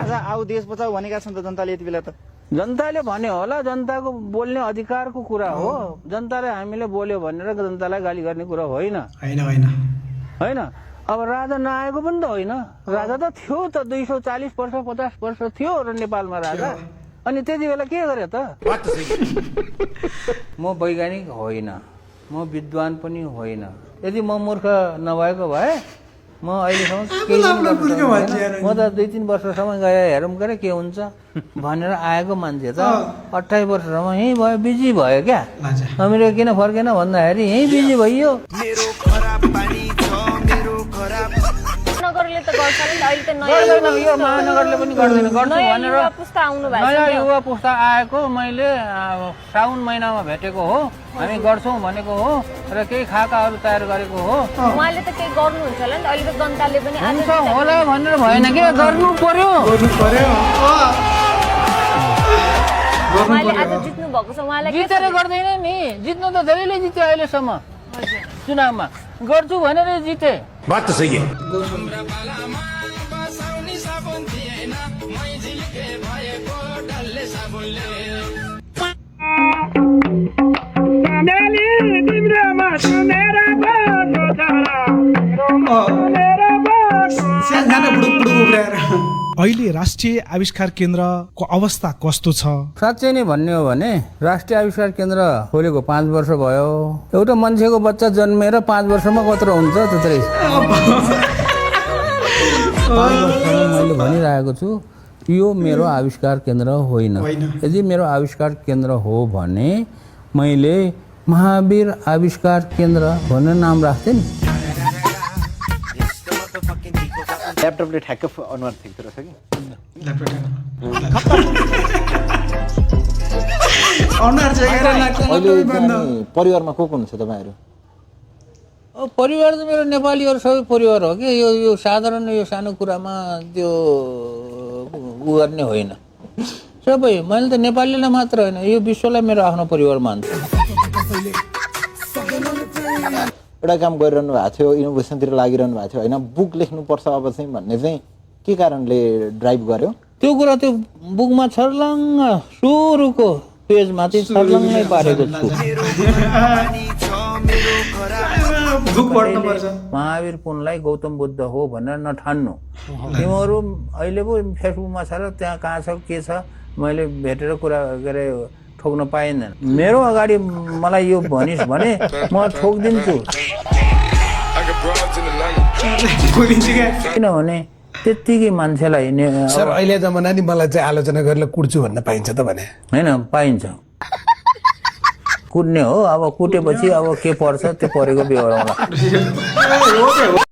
राजा आऊ देश बचाऊ भनेका छन् त जनताले यति बेला त। जनताले भन्यो होला, जनताको बोल्ने अधिकारको कुरा हो। जनताले हामीले बोल्यो भनेर जनतालाई गाली गर्ने कुरा होइन होइन। अब राजा नआएको पनि त होइन, राजा त थियो त 240 वर्ष 50 वर्ष थियो र नेपालमा राजा। अनि त्यति बेला के गरे त? म वैज्ञानिक होइन, म विद्वान पनि होइन। यदि म मूर्ख नभएको भए म अहिलेसम्म केही म त 2-3 वर्षसम्म गएर हेरौँ गरे के हुन्छ भनेर आएको मान्छे त 28 वर्षसम्म यहीँ भयो, बिजी भयो क्या। अमेरिका किन फर्केन भन्दाखेरि यहीँ बिजी भइयो। यो महानगरले पनि गर्दैन, गर्छु भनेर नयाँ युवा पुस्ता आएको मैले साउन महिनामा भेटेको हो। हामी गर्छौँ भनेको हो र केही खाकाहरू तयार गरेको हो। उहाँले त केही गर्नुहुन्छ होला नि त, अहिले त जनताले पनि हुन्छ होला भनेर भएन के, गर्नु पर्यो। उहाँले आज जित्नु भएको छ, उहाँलाई जितेर गर्दैन नि, जित्नु त धेरैले जित्यो अहिलेसम्म चुनावमा। गर्छु भनेर जिते। बात त सही है। अहिले राष्ट्रिय आविष्कार केन्द्रको अवस्था कस्तो छ? साँच्चै नै भन्ने हो भने राष्ट्रिय आविष्कार केन्द्र खोलेको 5 वर्ष भयो। एउटा मान्छेको बच्चा जन्मेर 5 वर्षमा कत्रो हुन्छ त्यत्रै। मैले भनिरहेको छु यो मेरो आविष्कार केन्द्र होइन। यदि मेरो आविष्कार केन्द्र हो भने मैले महावीर आविष्कार केन्द्र भनेर नाम राख्थेँ नि। ल्यापटपले ठ्याक्क अनुहार ठिक रहेछ कि परिवारमा को हुनुहुन्छ तपाईँहरू? परिवार त मेरो नेपालीहरू सबै परिवार हो कि। यो साधारण यो सानो कुरामा त्यो उ गर्ने होइन। सबै मैले त नेपालीलाई मात्र होइन, यो विश्वलाई मेरो आफ्नो परिवार मान्छु। एउटा काम गरिरहनु भएको थियो, इनोभेसनतिर लागिरहनु भएको थियो होइन, बुक लेख्नुपर्छ अब चाहिँ भन्ने चाहिँ के कारणले ड्राइभ गर्यो? त्यो कुरा त्यो बुकमा छर्लङ्ग सुरुको पेजमा चाहिँ छर्लङ्गै पारेको छु। महावीर पुनलाई गौतम बुद्ध हो भनेर नठान्नु। तिमीहरू अहिले पो फेसबुकमा छ र त्यहाँ कहाँ छ के छ मैले भेटेर कुरा गरे ठोक्न पाइँदैन। मेरो अगाडि मलाई यो भनिस् भने म ठोकिदिन्छु। किनभने त्यत्तिकै मान्छेलाई सर अहिले जमाना नि मलाई चाहिँ आलोचना गरेर कुट्छु भन्न पाइन्छ त भने? होइन, पाइन्छ। कुट्ने हो, अब कुटेपछि अब के पर्छ त्यो परेको बेहोराउँला।